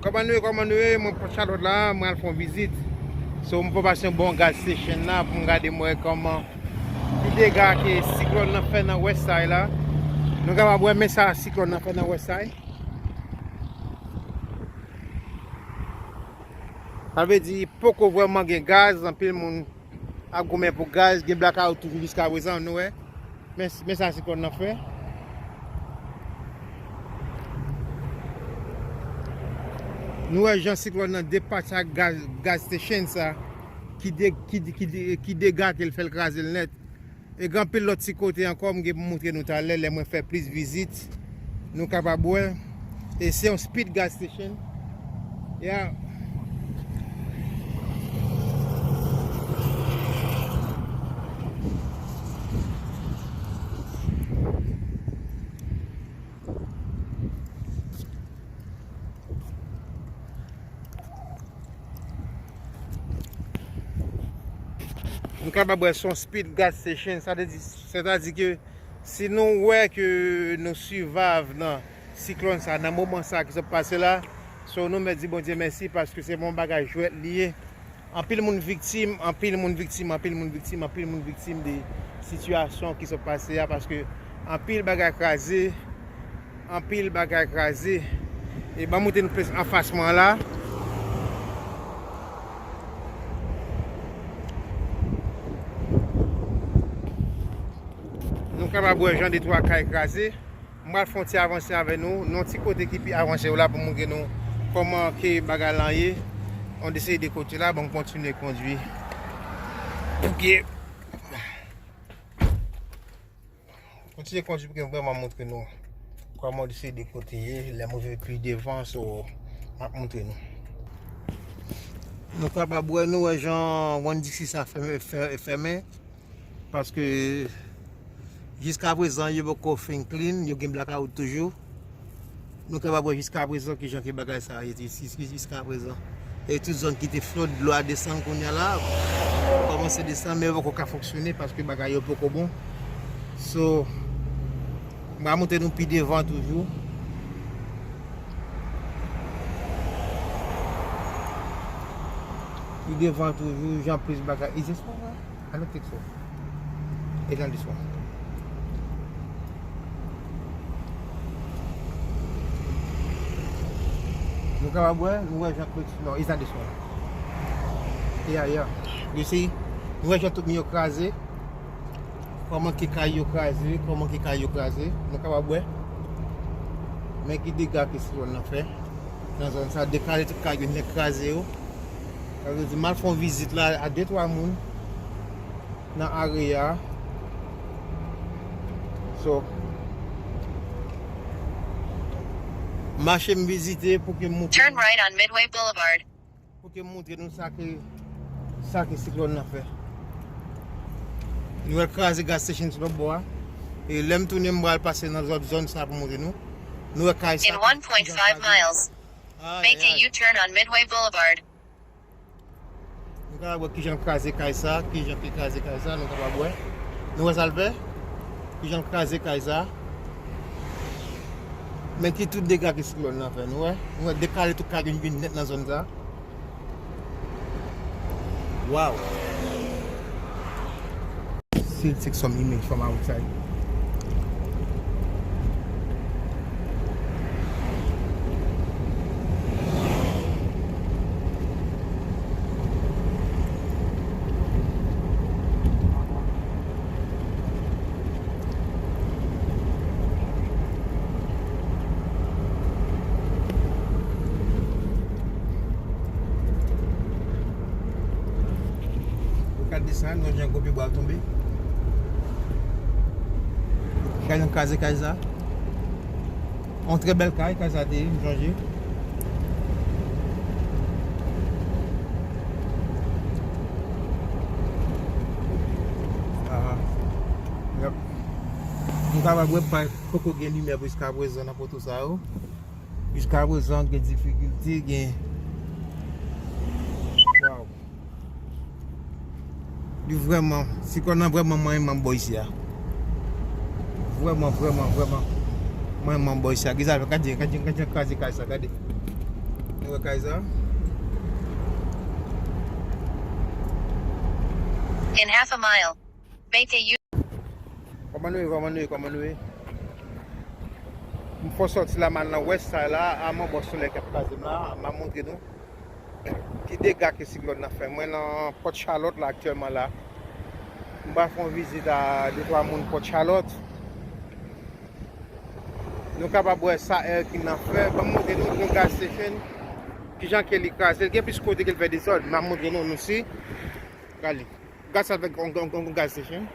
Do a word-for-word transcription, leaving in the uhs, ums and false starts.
Kòman nou ye, kòman nou ye? Mwen Pòt Chalòt la, mwen al fè yon vizit. So, mwen pase yon bon gas station la pou m gade mwen kòman ki dega ke siklòn nan fè nan West Side la. Nou kapab wè men sa siklòn nan fè nan West Side. Sa vle di, poko vrèman gen gaz, anpil moun ap goumen pou gaz, gen blakawout toujou jiska prezan, nou wè. Men, men sa siklòn nan fè. Nou wè jan siklòn nan depatche ak gaz, gas station sa, ki de, ki, ki, ki dega ke l fè l kraze l nèt. E gen anpil lòt ti kote ankò, m gen pou montre nou talè, lè mwen fè plis vizit, nou kapab wè. E se yon speed gas station. Yeah. Nou kapab wè se yon speed gas station, sa vle di, sètadi ke si nou wè ke nou survive nan siklòn sa, nan moman sa ki sot pase la, so nou mèt di Bondye mèsi paske se pa yon bagay jwèt li ye. Anpil moun viktim, anpil moun viktim, anpil moun viktim, anpil moun viktim de sitiyasyon ki sot pase a, paske anpil bagay kraze, anpil bagay kraze. E ban m montre nou plis anfas mwen la. Nou kapab wè jan de twa kay kraze. M pral fè yon ti avanse avè nou, nan yon ti kote ki pi avanse la pou montre nou kòman ke bagay lan ye. On deside kote la, bon, kontinye kondwi. Pouke, kontinye kondwi pouke m vrèman montre nou kòman deside kote ye. Lè m rive pi devan, so, m ap montre nou. Nou kapab wè, nou wè jan one D C sa fèmen, fè-, fèmen. Paske jiska prezan, yo poko fin clean, yo gen blakawout toujou. Nou kapab wè jiska prezan kijan ke bagay sa ye, jis-, jis-, jiska prezan. E tout zòn ki te flood, dlo a desann kounye a la, kòmanse desann, men yo poko ka fonksyone paske bagay yo poko bon. So, m a montre nou pi devan toujou. Pi devan toujou, jan plis bagay. Is this one, right? I don't think so. It's on this one. Nou kapab wè, nou wè jan kloti. No, it's not this one. Yeah, yeah. You see? Nou wè jan tout mi yo kraze. Kòman ke kay yo kraze, kòman ke kay yo kraze. Nou kapab wè. Men ki dega ke siklòn nan fè. Nan zòn sa, dekale tout kay yo, nèk kraze yo. Sa vle di, m al fè yon vizit la a de twa moun nan area. So, mache m vizite pou ke m montre Turn right on Midway Boulevard. Pou ke m montre nou sa ke, sa ke siklòn nan fè. Nou wè l kraze gas station sou lòt bò a. E lè m tounen, m pral pase nan lòt zòn sa pou montre nou. Nou wè kay sa. In one point five miles, make a U-turn on Midway Boulevard. Nou kapab wè kijan l kraze kay sa, kijan ke l kraze kay sa, nou kapab wè. Nou wè sa l fè? Kijan l kraze kay sa. Men ki tout dega ke siklòn nan fè, nou wè? Nou wè dekale tout kay youn youn nèt nan zòn sa. Wow. Still take some image from outside. Ou ka desann, yon jan gwo pyebwa tonbe. Kay nan kraze kay sa. Yon trè bèl kay, kay sa te ye, m sonje. Aha. Yep. Nou kapab wè pa, poko gen limyè jiska prezan nan poto sa yo. Jiska prezan, gen difikilte, gen. Wow. Li vrèman, siklòn nan vrèman manyen manm bò isi a. Vrèman, vrèman, vrèman manyen manm bò isi a. Gade, gade, gade, gade kraze kay sa, gade. Kay sa. In half a mile, mete you. Kòman nou ye, kòman nou ye, kòman nou ye? M fò sòti la, m al nan wès sa la, a mwen bò solèy k ap kraze m la, m a montre nou ki dega ke siklòn nan fè. Mwen nan Port Charlotte la aktyèlman la. M pral fè yon vizit a de twa moun Port Charlotte. Nou kapab wè sa Air King nan fè. Ban m montre nou yon gas station. Kijan ke li kraze. Gen plis kote ke l fè dezòd. M a montre nou, nou si. Gade. Gad sa fè yon, yon, yon gas station.